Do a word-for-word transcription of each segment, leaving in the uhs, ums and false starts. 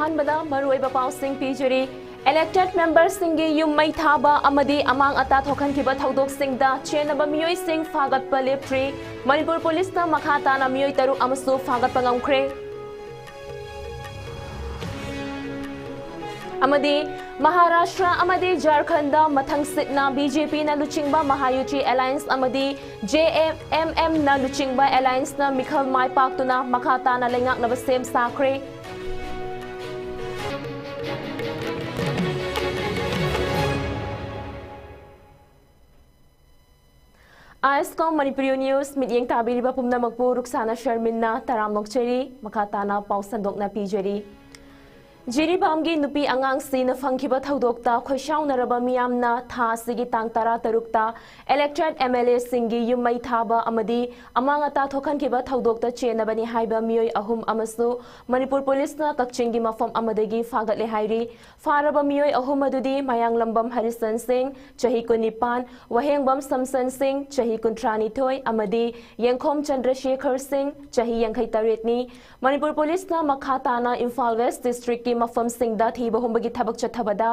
ꯑꯍꯥꯟꯕꯗ ꯃꯔꯨꯑꯣꯏꯕ ꯄꯥꯎꯁꯤꯡ ꯄꯤꯖꯔꯤ꯫ Elected memberꯁꯤꯡꯒꯤ ꯌꯨꯝ ꯃꯩ ꯊꯥꯕ ꯑꯃꯗꯤ ꯑꯃꯥꯡ ꯑꯇꯥ ꯊꯣꯛꯍꯟꯈꯤꯕ ꯊꯧꯗꯣꯛꯁꯤꯡꯗ ꯆꯦꯟꯅꯕ ꯃꯤꯑꯣꯏꯁꯤꯡ ꯐꯥꯒꯠꯄ ꯂꯦꯞꯇ꯭ꯔꯤ꯫ ꯃꯅꯤꯄꯨꯔ ꯄꯨꯂꯤꯁꯅ ꯃꯈꯥ ꯇꯥꯅ ꯃꯤꯑꯣꯏ ꯇꯔꯨꯛ ꯑꯃꯁꯨ ꯐꯥꯒꯠꯄ ꯉꯝꯈ꯭ꯔꯦ꯫ ꯑꯃꯗꯤ ꯃꯍꯥꯔꯥꯁꯇ꯭ꯔ ꯑꯃꯗꯤ ꯖꯥꯔꯈꯟꯗ ꯃꯊꯪꯁꯤꯠꯅ BJPꯅ ꯂꯨꯆꯤꯡꯕ ꯃꯍꯥꯌꯨꯇꯤ alliance ꯑꯃꯗꯤ JMMꯅ ꯂꯨꯆꯤꯡꯕ allianceꯅ ꯃꯤꯈꯜ ꯃꯥꯏ ꯄꯥꯛꯇꯨꯅ ꯃꯈꯥ ꯇꯥꯅ ꯂꯩꯉꯥꯛꯅꯕ ꯁꯦꯝ ꯁꯥꯈ꯭ꯔꯦ꯫ ISCOM Manipuri News ꯃꯤꯠꯌꯦꯡ ꯇꯥꯕꯤꯔꯤꯕ ꯄꯨꯝꯅꯃꯛꯄꯨ ꯔꯨꯛꯁꯥꯅ ꯁꯔꯃꯤꯟꯅ ꯇꯔꯥꯝꯅ ꯑꯣꯛꯆꯔꯤ꯫ ꯃꯈꯥ ꯇꯥꯅ ꯄꯥꯎ ꯁꯟꯗꯣꯛꯅ ꯄꯤꯖꯔꯤ꯫ ꯖꯤꯔꯤꯕꯥꯝꯒꯤ ꯅꯨꯄꯤ ꯑꯉꯥꯡꯁꯤꯅ ꯐꯪꯈꯤꯕ ꯊꯧꯗꯣꯛꯇ ꯈꯣꯏꯁꯥꯎꯅꯔꯕ ꯃꯤꯌꯥꯝꯅ ꯊꯥ ꯑꯁꯤꯒꯤ ꯇꯥꯡ ꯇꯔꯥꯇꯔꯨꯛꯇ elected MLAꯁꯤꯡꯒꯤ ꯌꯨꯝ ꯃꯩ ꯊꯥꯕ ꯑꯃꯗꯤ ꯑꯃꯥꯡ ꯑꯇꯥ ꯊꯣꯛꯍꯟꯈꯤꯕ ꯊꯧꯗꯣꯛꯇ ꯆꯦꯟꯅꯕꯅꯤ ꯍꯥꯏꯕ ꯃꯤꯑꯣꯏ ꯑꯍꯨꯝ ꯑꯃꯁꯨ ꯃꯅꯤꯄꯨꯔ ꯄꯨꯂꯤꯁꯅ ꯀꯛꯆꯤꯡꯒꯤ ꯃꯐꯝ ꯑꯃꯗꯒꯤ ꯐꯥꯒꯠꯂꯦ ꯍꯥꯏꯔꯤ꯫ ꯐꯥꯔꯕ ꯃꯤꯑꯣꯏ ꯑꯍꯨꯝ ꯑꯗꯨꯗꯤ ꯃꯌꯥꯡꯂꯝꯕꯝ ꯍꯔꯤꯆꯟ ꯁꯤꯡ, ꯆꯍꯤ ꯀꯨꯟꯅꯤꯄꯥꯟ, ꯋꯥꯍꯦꯡꯕꯝ ꯁꯝꯁꯟ ꯁꯤꯡ, ꯆꯍꯤ ꯀꯨꯟꯊ꯭ꯔꯥꯅꯤꯊꯣꯏ, ꯑꯃꯗꯤ ꯌꯦꯡꯈꯣꯝ ꯆꯟꯗ꯭ꯔꯁꯦꯈꯔ ꯁꯤꯡ, ꯆꯍꯤ ꯌꯥꯡꯈꯩ ꯇꯔꯦꯠꯅꯤ꯫ ꯃꯅꯤꯄꯨꯔ ꯄꯨꯂꯤꯁꯅ ꯃꯈꯥ ꯇꯥꯅ ꯏꯝꯐꯥꯜ ꯋꯦꯁ ꯗꯤꯁꯇ꯭ꯔꯤꯛꯀꯤ ꯃꯐꯝꯁꯤꯡꯗ ꯊꯤꯕ ꯍꯨꯝꯕꯒꯤ ꯊꯕꯛ ꯆꯠꯊꯕꯗ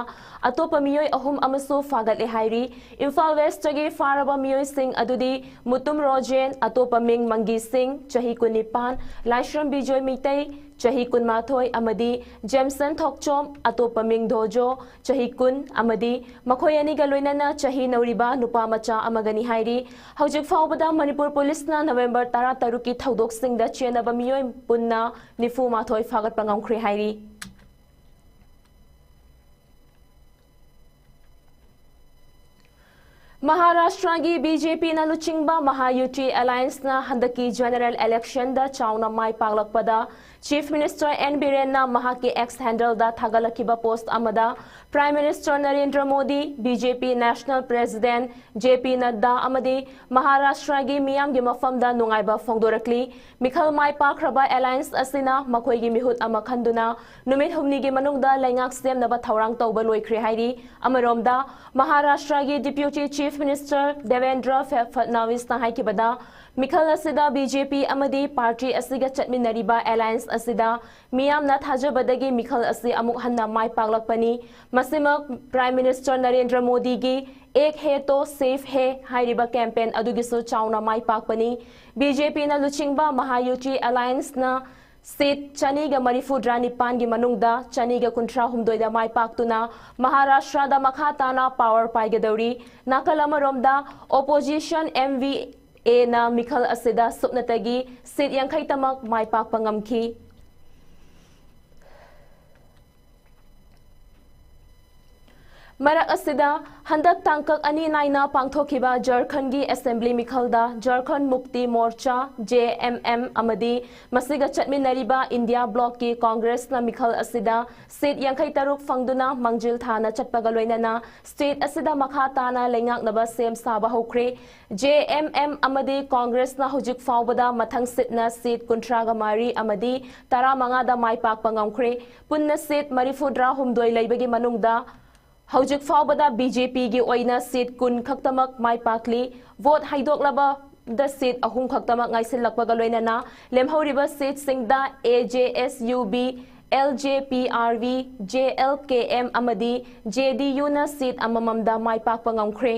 ꯑꯇꯣꯞꯄ ꯃꯤꯑꯣꯏ ꯑꯍꯨꯝ ꯑꯃꯁꯨ ꯐꯥꯒꯠꯂꯦ ꯍꯥꯏꯔꯤ꯫ ꯏꯝꯐꯥꯜ ꯋꯦꯁꯇꯒꯤ ꯐꯥꯔꯕ ꯃꯤꯑꯣꯏꯁꯤꯡ ꯑꯗꯨꯗꯤ ꯃꯨꯇꯨꯝ ꯔꯣꯖꯦꯟ, ꯑꯇꯣꯞꯄ ꯃꯤꯡ ꯃꯪꯒꯤ ꯁꯤꯡ, ꯆꯍꯤ ꯀꯨꯟꯅꯤꯄꯥꯟ, ꯂꯥꯏꯁ꯭ꯔꯝ ꯕꯤꯖꯣꯏ ꯃꯤꯇꯩ, ꯆꯍꯤ ꯀꯨꯟꯃꯥꯊꯣꯏ, ꯑꯃꯗꯤ ꯖꯦꯝꯁꯟ ꯊꯣꯛꯆꯣꯝ, ꯑꯇꯣꯞꯄ ꯃꯤꯡ ꯗꯣꯖꯣ, ꯆꯍꯤ ꯀꯨꯟ, ꯑꯃꯗꯤ ꯃꯈꯣꯏ ꯑꯅꯤꯒ ꯂꯣꯏꯅꯅ ꯆꯍꯤ ꯅꯧꯔꯤꯕ ꯅꯨꯄꯥ ꯃꯆꯥ ꯑꯃꯒꯅꯤ ꯍꯥꯏꯔꯤ꯫ ꯍꯧꯖꯤꯛ ꯐꯥꯎꯕꯗ ꯃꯅꯤꯄꯨꯔ ꯄꯨꯂꯤꯁꯅ ꯅꯕꯦꯝꯕꯔ ꯇꯔꯥꯇꯔꯨꯛꯀꯤ ꯊꯧꯗꯣꯛꯁꯤꯡꯗ ꯆꯦꯟꯅꯕ ꯃꯤꯑꯣꯏ ꯄꯨꯟꯅ ꯅꯤꯐꯨ ꯃꯥꯊꯣꯏ ꯐꯥꯒꯠꯄ ꯉꯝꯈ꯭ꯔꯦ ꯍꯥꯏꯔꯤ꯫ ꯃꯍꯥꯔꯥꯁꯇ꯭ꯔꯒꯤ BJPꯅ ꯂꯨꯆꯤꯡꯕ ꯃꯍꯥꯌꯨꯇꯤ allianceꯅ ꯍꯟꯗꯛꯀꯤ general electionꯗ ꯆꯥꯎꯅ ꯃꯥꯏ ꯄꯥꯛꯂꯛꯄꯗ Chief Minister N ꯕꯤꯔꯦꯟꯅ ꯃꯍꯥꯛꯀꯤ X handleꯗ ꯊꯥꯒꯠꯂꯛꯈꯤꯕ post ꯑꯃꯗ Prime Minister Narendra Modi, BJP National President JP ꯅꯗ꯭ꯗꯥ ꯑꯃꯗꯤ ꯃꯍꯥꯔꯥꯁꯇ꯭ꯔꯒꯤ ꯃꯤꯌꯥꯝꯒꯤ ꯃꯐꯝꯗ ꯅꯨꯡꯉꯥꯏꯕ ꯐꯣꯡꯗꯣꯔꯛꯂꯤ꯫ ꯃꯤꯈꯜ ꯃꯥꯏ ꯄꯥꯛꯈ꯭ꯔꯕ alliance ꯑꯁꯤꯅ ꯃꯈꯣꯏꯒꯤ ꯃꯤꯍꯨꯠ ꯑꯃ ꯈꯟꯗꯨꯅ ꯅꯨꯃꯤꯠ ꯍꯨꯝꯅꯤꯒꯤ ꯃꯅꯨꯡꯗ ꯂꯩꯉꯥꯛ ꯁꯦꯝꯅꯕ ꯊꯧꯔꯥꯡ ꯇꯧꯕ ꯂꯣꯏꯈ꯭ꯔꯦ ꯍꯥꯏꯔꯤ꯫ ꯑꯃꯔꯣꯝꯗ, ꯃꯍꯥꯔꯥꯁꯇ꯭ꯔꯒꯤ Deputy Chief Minister Devendra Fe- Fadnavisꯅ ꯍꯥꯏꯈꯤꯕꯗ, ꯃꯤꯈꯜ ꯑꯁꯤꯗ ꯕꯤ ꯖꯦ ꯄꯤ ꯑꯃꯗꯤ ꯄꯥꯔꯇꯤ ꯑꯁꯤꯒ ꯆꯠꯃꯤꯟꯅꯔꯤꯕ ꯑꯦꯂꯥꯌꯟꯁ ꯑꯁꯤꯗ ꯃꯤꯌꯥꯝꯅ ꯊꯥꯖꯕꯗꯒꯤ ꯃꯤꯈꯜ ꯑꯁꯤ ꯑꯃꯨꯛ ꯍꯟꯅ ꯃꯥꯏ ꯄꯥꯛꯂꯛꯄꯅꯤ꯫ ꯃꯁꯤꯃꯛ Prime Minister ꯅꯔꯦꯟꯗ꯭ꯔ ꯃꯣꯗꯤꯒꯤ "ꯑꯦꯛ ꯍꯦ ꯇꯣ ꯁꯦꯐ ꯍꯦ" ꯍꯥꯏꯔꯤꯕ ꯀꯦꯝꯄꯦꯟ ꯑꯗꯨꯒꯤꯁꯨ ꯆꯥꯎꯅ ꯃꯥꯏ ꯄꯥꯛꯄꯅꯤ꯫ ꯕꯤ ꯖꯦ ꯄꯤꯅ ꯂꯨꯆꯤꯡꯕ ꯃꯍꯥꯌꯨꯇꯤ ꯑꯦꯂꯥꯌꯟꯁꯅ ꯁꯤꯠ ꯆꯅꯤꯒ ꯃꯔꯤꯐꯨꯇꯔꯥ ꯅꯤꯄꯥꯟꯒꯤ ꯃꯅꯨꯡꯗ ꯆꯅꯤꯒ ꯀꯨꯟꯊ꯭ꯔꯥ ꯍꯨꯝꯗꯣꯏꯗ ꯃꯥꯏ ꯄꯥꯛꯇꯨꯅ ꯃꯍꯥꯔꯥꯁꯇ꯭ꯔꯗ ꯃꯈꯥ ꯇꯥꯅ ꯄꯥꯋꯔ ꯄꯥꯏꯒꯗꯧꯔꯤ꯫ ꯅꯥꯀꯜ ꯑꯃꯔꯣꯝꯗ, ꯑꯣꯄꯣꯖꯤꯁꯟ ꯑꯦꯝ ꯚꯤ ꯑꯦꯅ ꯃꯤꯈꯜ ꯑꯁꯤꯗ ꯁꯨꯞꯅꯇꯒꯤ ꯁꯤꯠ ꯌꯥꯡꯈꯩꯇꯃꯛ ꯃꯥꯏ ꯄꯥꯛꯄ ꯉꯝꯈꯤ꯫ ꯃꯔꯛ ꯑꯁꯤꯗ, ꯍꯟꯗꯛ ꯇꯥꯡꯀꯛ ꯑꯅꯤ ꯅꯥꯏꯅ ꯄꯥꯡꯊꯣꯛꯈꯤꯕ ꯖꯔꯈꯟꯒꯤ ꯑꯦꯁꯦꯝꯕ꯭ꯂꯤ ꯃꯤꯈꯜꯗ ꯖꯔꯈꯟ ꯃꯨꯛꯇꯤ ꯃꯣꯔꯆꯥ, ꯖꯦ ꯑꯦꯝ ꯑꯦꯝ, ꯑꯃꯗꯤ ꯃꯁꯤꯒ ꯆꯠꯃꯤꯟꯅꯔꯤꯕ ꯏꯟꯗꯤꯌꯥ ꯕ꯭ꯂꯣꯛꯀꯤ ꯀꯣꯡꯒ꯭ꯔꯦꯁꯅ ꯃꯤꯈꯜ ꯑꯁꯤꯗ ꯁꯤꯠ ꯌꯥꯡꯈꯩ ꯇꯔꯨꯛ ꯐꯪꯗꯨꯅ ꯃꯥꯡꯖꯤꯜ ꯊꯥꯅ ꯆꯠꯄꯒ ꯂꯣꯏꯅꯅ ꯁ꯭ꯇꯦꯠ ꯑꯁꯤꯗ ꯃꯈꯥ ꯇꯥꯅ ꯂꯩꯉꯥꯛꯅꯕ ꯁꯦꯝ ꯁꯥꯕ ꯍꯧꯈ꯭ꯔꯦ꯫ ꯖꯦ ꯑꯦꯝ ꯑꯦꯝ ꯑꯃꯗꯤ ꯀꯣꯡꯒ꯭ꯔꯦꯁꯅ ꯍꯧꯖꯤꯛ ꯐꯥꯎꯕꯗ ꯃꯊꯪ ꯁꯤꯠꯅ ꯁꯤꯠ ꯀꯨꯟꯊ꯭ꯔꯥꯒ ꯃꯔꯤ ꯑꯃꯗꯤ ꯇꯔꯥꯃꯉꯥꯗ ꯃꯥꯏ ꯄꯥꯛꯄ ꯉꯝꯈ꯭ꯔꯦ꯫ ꯄꯨꯟꯅ ꯁꯤꯠ ꯃꯔꯤꯐꯨꯇꯔꯥ ꯍꯨꯝꯗꯣꯏ ꯂꯩꯕꯒꯤ ꯃꯅꯨꯡꯗ ꯍꯧꯖꯤꯛ ꯐꯥꯎꯕꯗ ꯕꯤ ꯖꯦ ꯄꯤꯒꯤ ꯑꯣꯏꯅ ꯁꯤꯠ ꯀꯨꯟ ꯈꯛꯇꯃꯛ ꯃꯥꯏ ꯄꯥꯛꯂꯤ꯫ ꯚꯣꯠ ꯍꯥꯏꯗꯣꯛꯂꯕꯗ ꯁꯤꯠ ꯑꯍꯨꯝ ꯈꯛꯇꯃꯛ ꯉꯥꯏꯁꯤꯜꯂꯛꯄꯒ ꯂꯣꯏꯅꯅ ꯂꯦꯝꯍꯧꯔꯤꯕ ꯁꯤꯠꯁꯤꯡꯗ A J S U B, L J P R V, J L K M ꯑꯃꯗꯤ ꯖꯦ ꯗꯤ ꯌꯨꯅ ꯁꯤꯠ ꯑꯃꯃꯝꯗ ꯃꯥꯏ ꯄꯥꯛꯄ ꯉꯝꯈ꯭ꯔꯦ꯫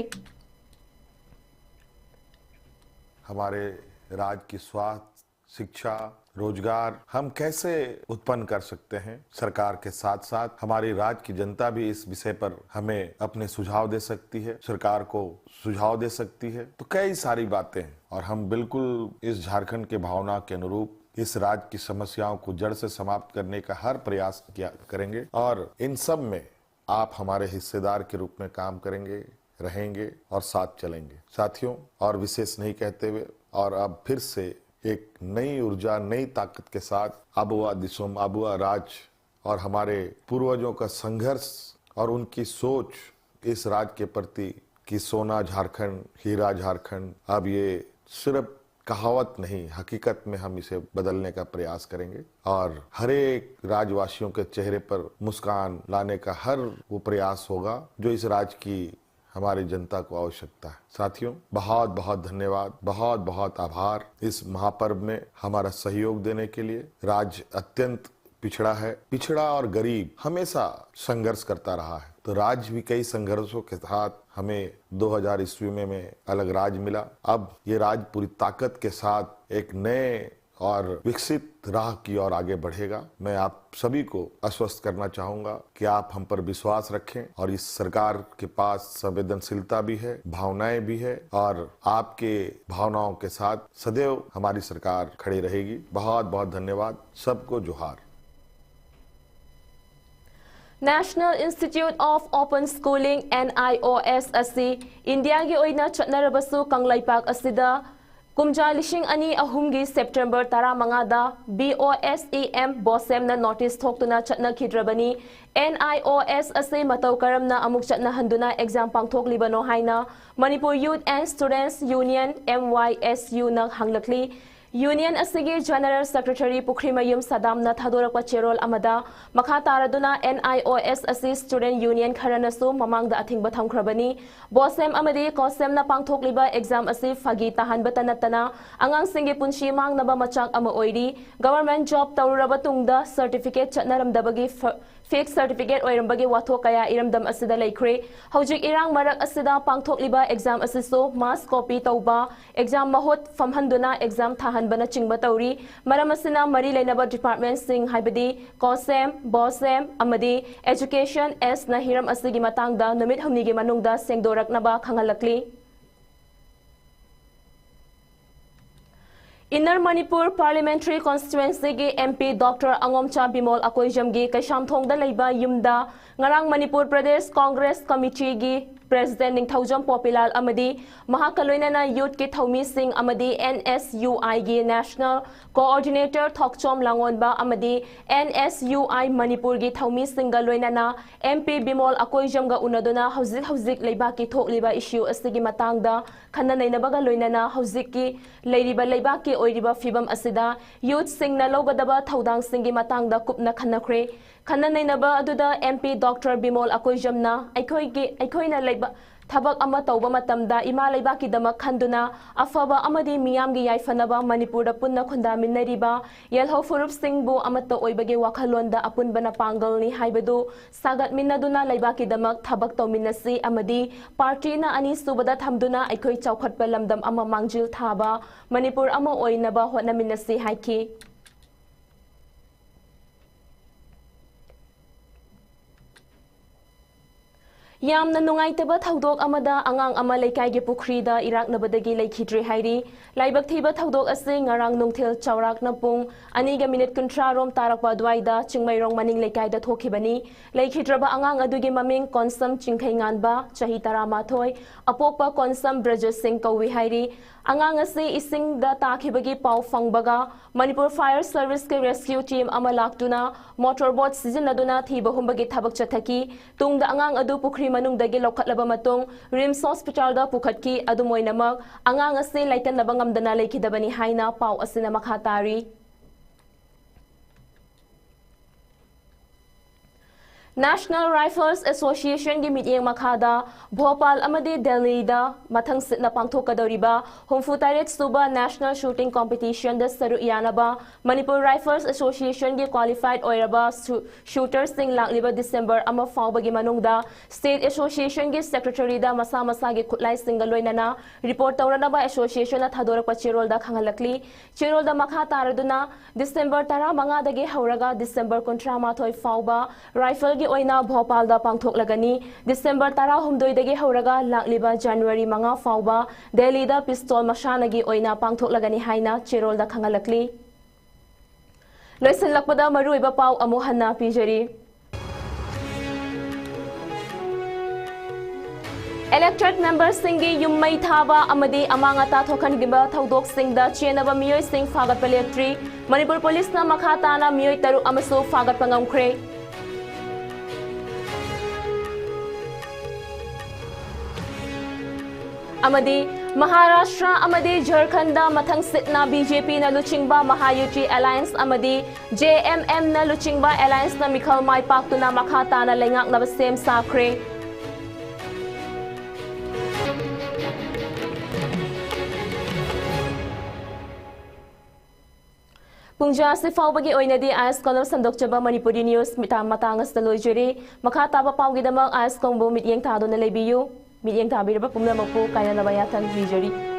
हमारे राज्य की स्वास्थ्य, शिक्षा, रोजगार हम कैसे उत्पन्न कर सकते हैं, सरकार के साथ साथ हमारी राज्य की जनता भी इस विषय पर हमें अपने सुझाव दे सकती है, सरकार को सुझाव दे सकती है। तो कई सारी बातें हैं और हम बिल्कुल इस झारखंड के भावना के अनुरूप इस राज्य की समस्याओं को जड़ से समाप्त करने का हर प्रयास किया करेंगे और इन सब में आप हमारे हिस्सेदार के रूप में काम करेंगे, रहेंगे और साथ चलेंगे। साथियों, और विशेष नहीं कहते हुए और अब फिर से एक नई ऊर्जा, नई ताकत के साथ आबुआ दिसोम, आबुआ राज और हमारे पूर्वजों का संघर्ष और उनकी सोच इस राज्य के प्रति कि सोना झारखंड, हीरा झारखंड, अब ये सिर्फ कहावत नहीं, हकीकत में हम इसे बदलने का प्रयास करेंगे और हर एक राजवासियों के चेहरे पर मुस्कान लाने का हर वो प्रयास होगा जो इस राज्य की हमारी जनता को आवश्यकता है। साथियों, बहुत बहुत धन्यवाद, बहुत बहुत आभार इस महापर्व में हमारा सहयोग देने के लिए। राज्य अत्यंत पिछड़ा है। पिछड़ा और गरीब हमेशा संघर्ष करता रहा है, तो राज्य भी कई संघर्षों के साथ हमें दो हज़ार ईस्वी में, में अलग राज्य मिला। अब ये राज्य पूरी ताकत के साथ एक नए और विकसित राह की ओर आगे बढ़ेगा। मैं आप सभी को आश्वस्त करना चाहूंगा कि आप हम पर विश्वास रखें और इस सरकार के पास संवेदनशीलता भी है, भावनाएं भी है, और आपके भावनाओं के साथ सदैव हमारी सरकार खड़ी रहेगी। बहुत बहुत धन्यवाद, सबको जोहार। National Institute of Open Schooling, NIOS ꯑꯁꯤ ꯏꯟꯗꯤꯌꯥꯒꯤ ꯑꯣꯏꯅ ꯆꯠꯅꯔꯕꯁꯨ ꯀꯪꯂꯩꯄꯥꯛ ꯑꯁꯤꯗ ꯀꯨꯝꯖꯥ ꯂꯤꯁꯤꯡ ꯑꯅꯤ ꯑꯍꯨꯝꯒꯤ ꯁꯦꯞꯇꯦꯝꯕꯔ ꯇꯔꯥꯃꯉꯥꯗ BOSEM, ꯕꯣꯁꯦꯝꯅ ꯅꯣꯇꯤꯁ ꯊꯣꯛꯇꯨꯅ ꯆꯠꯅꯈꯤꯗ꯭ꯔꯕꯅꯤ꯫ NIOS ꯑꯁꯤ ꯃꯇꯧ ꯀꯔꯝꯅ ꯑꯃꯨꯛ ꯆꯠꯅꯍꯟꯗꯨꯅ ꯑꯦꯛꯖꯥꯝ ꯄꯥꯡꯊꯣꯛꯂꯤꯕꯅꯣ ꯍꯥꯏꯅ Manipur Youth and Students Union, MYSUꯅ ꯍꯪꯂꯛꯂꯤ꯫ ꯌꯨꯅꯤꯌꯟ ꯑꯁꯤꯒꯤ ꯖꯦꯅꯔꯦꯜ ꯁꯦꯀ꯭ꯔꯦꯇꯔꯤ ꯄꯨꯈ꯭ꯔꯤꯃꯌꯨꯝ ꯁꯗꯥꯝꯅ ꯊꯥꯗꯣꯔꯛꯄ ꯆꯦꯔꯣꯜ ꯑꯃꯗ ꯃꯈꯥ ꯇꯥꯔꯗꯨꯅ NIOS ꯑꯁꯤ ꯁ꯭ꯇꯨꯗꯦꯟꯠ ꯌꯨꯅꯤꯌꯟ ꯈꯔꯅꯁꯨ ꯃꯃꯥꯡꯗ ꯑꯊꯤꯡꯕ ꯊꯝꯈ꯭ꯔꯕꯅꯤ꯫ ꯕꯣꯁꯦꯝ ꯑꯃꯗꯤ ꯀꯣꯁꯦꯝꯅ ꯄꯥꯡꯊꯣꯛꯂꯤꯕ ꯑꯦꯛꯖꯥꯝ ꯑꯁꯤ ꯐꯥꯒꯤ ꯇꯥꯍꯟꯕꯇ ꯅꯠꯇꯅ ꯑꯉꯥꯡꯁꯤꯡꯒꯤ ꯄꯨꯟꯁꯤ ꯃꯥꯡꯅꯕ ꯃꯆꯥꯛ ꯑꯃ ꯑꯣꯏꯔꯤ꯫ ꯒꯚꯔꯟꯃꯦꯟꯠ ꯖꯣꯕ ꯇꯧꯔꯨꯔꯕ ꯇꯨꯡꯗ ꯁꯔꯇꯤꯐꯤꯀꯦꯠ ꯆꯠꯅꯔꯝꯗꯕꯒꯤ ꯐ-, ꯐꯦꯛ ꯁꯔꯇꯤꯐꯤꯀꯦꯠ ꯑꯣꯏꯔꯝꯕꯒꯤ ꯋꯥꯊꯣꯛ ꯀꯌꯥ ꯏꯔꯝꯗꯝ ꯑꯁꯤꯗ ꯂꯩꯈ꯭ꯔꯦ꯫ ꯍꯧꯖꯤꯛ ꯏꯔꯥꯡ ꯃꯔꯛ ꯑꯁꯤꯗ ꯄꯥꯡꯊꯣꯛꯂꯤꯕ ꯑꯦꯛꯖꯥꯝ ꯑꯁꯤꯁꯨ ꯃꯥꯁ ꯀꯣꯄꯤ ꯇꯧꯕ, ꯑꯦꯛꯖꯥꯝ ꯃꯍꯨꯠ ꯐꯝꯍꯟꯗꯨꯅ ꯑꯦꯛꯖꯥꯝ ꯊꯥꯍꯟꯕꯅꯆꯤꯡꯕ ꯇꯧꯔꯤ꯫ ꯃꯔꯝ ꯑꯁꯤꯅ ꯃꯔꯤ ꯂꯩꯅꯕ ꯗꯤꯄꯥꯔꯠꯃꯦꯟꯠꯁꯤꯡ ꯍꯥꯏꯕꯗꯤ ꯀꯣꯁꯦꯝ, ꯕꯣꯁꯦꯝ ꯑꯃꯗꯤ ꯑꯦꯖꯨꯀꯦꯁꯟ ꯑꯦꯁꯅ ꯍꯤꯔꯝ ꯑꯁꯤꯒꯤ ꯃꯇꯥꯡꯗ ꯅꯨꯃꯤꯠ ꯍꯨꯝꯅꯤꯒꯤ ꯃꯅꯨꯡꯗ ꯁꯦꯡꯗꯣꯔꯛꯅꯕ ꯈꯪꯍꯜꯂꯛꯂꯤ꯫ ꯏꯟꯅꯔ ꯃꯅꯤꯄꯨꯔ ꯄꯥꯔꯂꯤꯌꯥꯃꯦꯟꯇꯔꯤ ꯀꯣꯟꯁꯇꯤꯇ꯭ꯋꯦꯟꯁꯤꯒꯤ MP ꯗꯣꯛꯇꯔ ꯑꯉꯣꯝꯆꯥ ꯕꯤꯃꯣꯜ ꯑꯀꯣꯏꯖꯝꯒꯤ ꯀꯩꯁꯥꯝꯊꯣꯡꯗ ꯂꯩꯕ ꯌꯨꯝꯗ ꯉꯔꯥꯡ ꯃꯅꯤꯄꯨꯔ ꯄ꯭ꯔꯗꯦꯁ ꯀꯣꯡꯒ꯭ꯔꯦꯁ ꯀꯃꯤꯇꯤꯒꯤ ꯄ꯭ꯔꯦꯁꯤꯗꯦꯟꯠ ꯅꯤꯡꯊꯧꯖꯝ ꯄꯣꯄꯤꯂꯥꯜ ꯑꯃꯗꯤ ꯃꯍꯥꯛꯀ ꯂꯣꯏꯅꯅ ꯌꯨꯠꯀꯤ ꯊꯧꯃꯤꯁꯤꯡ ꯑꯃꯗꯤ NSUIꯒꯤ ꯅꯦꯁꯅꯦꯜ ꯀꯣꯑꯣꯔꯗꯤꯅꯦꯇꯔ ꯊꯣꯛꯆꯣꯝ ꯂꯥꯡꯑꯣꯟꯕ ꯑꯃꯗꯤ NSUI ꯃꯅꯤꯄꯨꯔꯒꯤ ꯊꯧꯃꯤꯁꯤꯡꯒ ꯂꯣꯏꯅꯅ MP ꯕꯤꯃꯣꯜ ꯑꯀꯣꯏꯖꯝꯒ ꯎꯅꯗꯨꯅ ꯍꯧꯖꯤꯛ ꯍꯧꯖꯤꯛ ꯂꯩꯕꯥꯛꯀꯤ ꯊꯣꯛꯂꯤꯕ ꯏꯁꯨ ꯑꯁꯤꯒꯤ ꯃꯇꯥꯡꯗ ꯈꯟꯅ ꯅꯩꯅꯕꯒ ꯂꯣꯏꯅꯅ ꯍꯧꯖꯤꯛꯀꯤ ꯂꯩꯔꯤꯕ ꯂꯩꯕꯥꯛꯀꯤ ꯑꯣꯏꯔꯤꯕ ꯐꯤꯕꯝ ꯑꯁꯤꯗ ꯌꯨꯠꯁꯤꯡꯅ ꯂꯧꯒꯗꯕ ꯊꯧꯗꯥꯡꯁꯤꯡꯒꯤ ꯃꯇꯥꯡꯗ ꯀꯨꯞꯅ ꯈꯟꯅꯈ꯭ꯔꯦ꯫ ꯈꯟꯅ ꯅꯩꯅꯕ ꯑꯗꯨꯗ MP ꯗꯣꯛꯇꯔ ꯕꯤꯃꯣꯜ ꯑꯀꯣꯏꯖꯝꯅ ꯑꯩꯈꯣꯏꯒꯤ, ꯑꯩꯈꯣꯏꯅ ꯂꯩꯕ-, ꯊꯕꯛ ꯑꯃ ꯇꯧꯕ ꯃꯇꯝꯗ ꯏꯃꯥ ꯂꯩꯕꯥꯛꯀꯤꯗꯃꯛ ꯈꯟꯗꯨꯅ ꯑꯐꯕ ꯑꯃꯗꯤ ꯃꯤꯌꯥꯝꯒꯤ ꯌꯥꯏꯐꯅꯕ ꯃꯅꯤꯄꯨꯔꯗ ꯄꯨꯟꯅ ꯈꯨꯟꯗꯥꯃꯤꯟꯅꯔꯤꯕ ꯌꯦꯜꯍꯧ ꯐꯨꯔꯨꯞꯁꯤꯡꯕꯨ ꯑꯃꯠꯇ ꯑꯣꯏꯕꯒꯤ ꯋꯥꯈꯜꯂꯣꯟꯗ ꯑꯄꯨꯟꯕꯅ ꯄꯥꯡꯒꯜꯅꯤ ꯍꯥꯏꯕꯗꯨ ꯁꯥꯒꯠꯃꯤꯟꯅꯗꯨꯅ ꯂꯩꯕꯥꯛꯀꯤꯗꯃꯛ ꯊꯕꯛ ꯇꯧꯃꯤꯟꯅꯁꯤ ꯑꯃꯗꯤ ꯄꯥꯔꯇꯤꯅ ꯑꯅꯤꯁꯨꯕꯗ ꯊꯝꯗꯨꯅ ꯑꯩꯈꯣꯏ ꯆꯥꯎꯈꯠꯄ ꯂꯝꯗꯝ ꯑꯃ ꯃꯥꯡꯖꯤꯜ ꯊꯥꯕ ꯃꯅꯤꯄꯨꯔ ꯑꯃ ꯑꯣꯏꯅꯕ ꯍꯣꯠꯅꯃꯤꯟꯅꯁꯤ ꯍꯥꯏꯈꯤ꯫ ꯌꯥꯝꯅ ꯅꯨꯡꯉꯥꯏꯇꯕ ꯊꯧꯗꯣꯛ ꯑꯃꯗ ꯑꯉꯥꯡ ꯑꯃ ꯂꯩꯀꯥꯏꯒꯤ ꯄꯨꯈ꯭ꯔꯤꯗ ꯏꯔꯥꯛꯅꯕꯗꯒꯤ ꯂꯩꯈꯤꯗ꯭ꯔꯦ ꯍꯥꯏꯔꯤ꯫ ꯂꯥꯏꯕꯛ ꯊꯤꯕ ꯊꯧꯗꯣꯛ ꯑꯁꯤ ꯉꯔꯥꯡ ꯅꯨꯡꯊꯤꯜ ꯆꯥꯎꯔꯥꯛꯅ ꯄꯨꯡ ꯑꯅꯤꯒ ꯃꯤꯅꯤꯠ ꯀꯨꯟꯊ꯭ꯔꯥ ꯔꯣꯝ ꯇꯥꯔꯛꯄ ꯑꯗꯨꯋꯥꯏꯗ ꯆꯤꯡꯃꯩꯔꯣꯡ ꯃꯅꯤꯡ ꯂꯩꯀꯥꯏꯗ ꯊꯣꯛꯈꯤꯕꯅꯤ꯫ ꯂꯩꯈꯤꯗ꯭ꯔꯕ ꯑꯉꯥꯡ ꯑꯗꯨꯒꯤ ꯃꯃꯤꯡ ꯀꯣꯟꯁꯝ ꯆꯤꯡꯈꯩꯉꯥꯟꯕ, ꯆꯍꯤ ꯇꯔꯥꯃꯥꯊꯣꯏ, ꯑꯄꯣꯛꯄ ꯀꯣꯟꯁꯝ ꯕ꯭ꯔꯖꯁꯤꯡ ꯀꯧꯏ ꯍꯥꯏꯔꯤ꯫ ꯑꯉꯥꯡ ꯑꯁꯤ ꯏꯁꯤꯡꯗ ꯇꯥꯈꯤꯕꯒꯤ ꯄꯥꯎ ꯐꯪꯕꯒ ꯃꯅꯤꯄꯨꯔ ꯐꯥꯌꯔ ꯁꯔꯚꯤꯁꯀꯤ ꯔꯦꯁꯀ꯭ꯌꯨ ꯇꯤꯝ ꯑꯃ ꯂꯥꯛꯇꯨꯅ ꯃꯣꯇꯣꯔ ꯕꯣꯠ ꯁꯤꯖꯤꯟꯅꯗꯨꯅ ꯊꯤꯕ ꯍꯨꯝꯕꯒꯤ ꯊꯕꯛ ꯆꯠꯊꯈꯤ꯫ ꯇꯨꯡꯗ ꯑꯉꯥꯡ ꯑꯗꯨ ꯄꯨꯈ꯭ꯔꯤ ꯃꯅꯨꯡꯗꯒꯤ ꯂꯧꯈꯠꯂꯕ ꯃꯇꯨꯡ ꯔꯤꯝꯁ ꯍꯣꯁꯄꯤꯇꯥꯜꯗ ꯄꯨꯈꯠꯈꯤ꯫ ꯑꯗꯨꯝ ꯑꯣꯏꯅꯃꯛ, ꯑꯉꯥꯡ ꯑꯁꯤ ꯂꯥꯏꯀꯠꯅꯕ ꯉꯝꯗꯅ ꯂꯩꯈꯤꯗꯕꯅꯤ ꯍꯥꯏꯅ ꯄꯥꯎ ꯑꯁꯤꯅ ꯃꯈꯥ ꯇꯥꯔꯤ꯫ National Rifles Association ꯒꯤ ꯃꯤꯠꯌꯦꯡ ꯃꯈꯥꯗ ꯚꯣꯄꯥꯜ ꯑꯃꯗꯤ ꯗꯦꯜꯂꯤꯗ ꯃꯊꯪ ꯁꯤꯠꯅ ꯄꯥꯡꯊꯣꯛꯀꯗꯧꯔꯤꯕ ꯍꯨꯝꯐꯨ ꯇꯔꯦꯠ ꯁꯨꯕ National Shooting Competition ꯗ ꯁꯔꯨꯛ ꯌꯥꯅꯕ ꯃꯅꯤꯄꯨꯔ ꯔꯥꯏꯐꯜꯁ ꯑꯦꯁꯣꯁꯤꯌꯦꯁꯟꯒꯤ ꯀ꯭ꯋꯥꯂꯤꯐꯥꯏꯗ ꯑꯣꯏꯔꯕ ꯁꯨ-, ꯁꯨꯇꯔꯁꯤꯡ ꯂꯥꯛꯂꯤꯕ ꯗꯤꯁꯦꯝꯕꯔ ꯑꯃ ꯐꯥꯎꯕꯒꯤ ꯃꯅꯨꯡꯗ ꯁ꯭ꯇꯦꯠ ꯑꯦꯁꯣꯁꯤꯌꯦꯁꯟꯒꯤ ꯁꯦꯀ꯭ꯔꯦꯇꯔꯤꯗ ꯃꯁꯥ ꯃꯁꯥꯒꯤ ꯈꯨꯠꯂꯥꯏꯁꯤꯡꯒ ꯂꯣꯏꯅꯅ ꯔꯤꯄꯣꯔꯠ ꯇꯧꯅꯅꯕ ꯑꯦꯁꯣꯁꯤꯌꯦꯁꯟꯅ ꯊꯥꯗꯣꯔꯛꯄ ꯆꯦꯔꯣꯜꯗ ꯈꯪꯍꯜꯂꯛꯂꯤ꯫ ꯆꯦꯔꯣꯜꯗ ꯃꯈꯥ ꯇꯥꯔꯗꯨꯅ ꯗꯤꯁꯦꯝꯕꯔ ꯇꯔꯥꯃꯉꯥꯗꯒꯤ ꯍꯧꯔꯒ ꯗꯤꯁꯦꯝꯕꯔ ꯀꯨꯟꯊ꯭ꯔꯥ ꯃꯥꯊꯣꯏ ꯐꯥꯎꯕ ꯔꯥꯏꯐꯜꯒꯤ ꯑꯣꯏꯅ ꯚꯣꯄꯥꯜꯗ ꯄꯥꯡꯊꯣꯛꯂꯒꯅꯤ꯫ ꯗꯤꯁꯦꯝꯕꯔ ꯇꯔꯥꯍꯨꯝꯗꯣꯏꯗꯒꯤ ꯍꯧꯔꯒ ꯂꯥꯛꯂꯤꯕ ꯖꯅꯋꯥꯔꯤ ꯃꯉꯥ ꯐꯥꯎꯕ ꯗꯦꯜꯂꯤꯗ ꯄꯤꯁꯇꯣꯜ ꯃꯁꯥꯟꯅꯒꯤ ꯑꯣꯏꯅ ꯄꯥꯡꯊꯣꯛꯂꯒꯅꯤ ꯍꯥꯏꯅ ꯆꯦꯔꯣꯜꯗ ꯈꯪꯍꯜꯂꯛꯂꯤ꯫ ꯂꯣꯏꯁꯤꯜꯂꯛꯄꯗ ꯃꯔꯨꯑꯣꯏꯕ ꯄꯥꯎ ꯑꯃꯨꯛ ꯍꯟꯅ ꯄꯤꯖꯔꯤ꯫ Elected memberꯁꯤꯡꯒꯤ ꯌꯨꯝ ꯃꯩ ꯊꯥꯕ ꯑꯃꯗꯤ ꯑꯃꯥꯡ ꯑꯇꯥ ꯊꯣꯛꯍꯟꯈꯤꯕ ꯊꯧꯗꯣꯛꯁꯤꯡꯗ ꯆꯦꯟꯅꯕ ꯃꯤꯑꯣꯏꯁꯤꯡ ꯐꯥꯒꯠꯄ ꯂꯦꯞꯇ꯭ꯔꯤ꯫ ꯃꯅꯤꯄꯨꯔ ꯄꯨꯂꯤꯁꯅ ꯃꯈꯥ ꯇꯥꯅ ꯃꯤꯑꯣꯏ ꯇꯔꯨꯛ ꯑꯃꯁꯨ ꯐꯥꯒꯠꯄ ꯉꯝꯈ꯭ꯔꯦ꯫ ꯑꯃꯗꯤ ꯃꯍꯥꯔꯥꯁꯇ꯭ꯔ ꯑꯃꯗꯤ ꯖꯔꯈꯟꯗ ꯃꯊꯪ ꯁꯤꯠꯅ ꯕꯤ ꯖꯦ ꯄꯤꯅ ꯂꯨꯆꯤꯡꯕ ꯃꯍꯥꯌꯨꯇꯤ ꯑꯦꯂꯥꯌꯟꯁ ꯑꯃꯗꯤ ꯖꯦ ꯑꯦꯝ ꯑꯦꯝꯅ ꯂꯨꯆꯤꯡꯕ ꯑꯦꯂꯥꯌꯟꯁꯅ ꯃꯤꯈꯜ ꯃꯥꯏ ꯄꯥꯛꯇꯨꯅ ꯃꯈꯥ ꯇꯥꯅ ꯂꯩꯉꯥꯛꯅꯕ ꯁꯦꯝ ꯁꯥꯈ꯭ꯔꯦ꯫ ꯄꯨꯡꯖꯥ ꯑꯁꯤ ꯐꯥꯎꯕꯒꯤ ꯑꯣꯏꯅꯗꯤ ꯑꯥꯏꯁ ꯀꯣꯂꯝ ꯁꯟꯗꯣꯛꯆꯕ ꯃꯅꯤꯄꯨꯔꯤ ꯅ꯭ꯌꯨꯁ ꯃꯤꯇꯥ-, ꯃꯇꯥꯡ ꯑꯁꯤꯗ ꯂꯣꯏꯖꯔꯤ꯫ ꯃꯈꯥ ꯇꯥꯕ ꯄꯥꯎꯒꯤꯗꯃꯛ ꯑꯥꯏꯁ ꯀꯣꯂꯝꯕꯨ ꯃꯤꯠꯌꯦꯡ ꯊꯥꯗꯨꯅ ꯂꯩꯕꯤꯌꯨ꯫ ꯃꯤꯠꯌꯦꯡ ꯊꯥꯕꯤꯔꯕ ꯄꯨꯝꯅꯃꯛꯄꯨ ꯀꯥꯏꯅꯅꯕ ꯌꯥꯊꯪ ꯅꯤꯖꯔꯤ꯫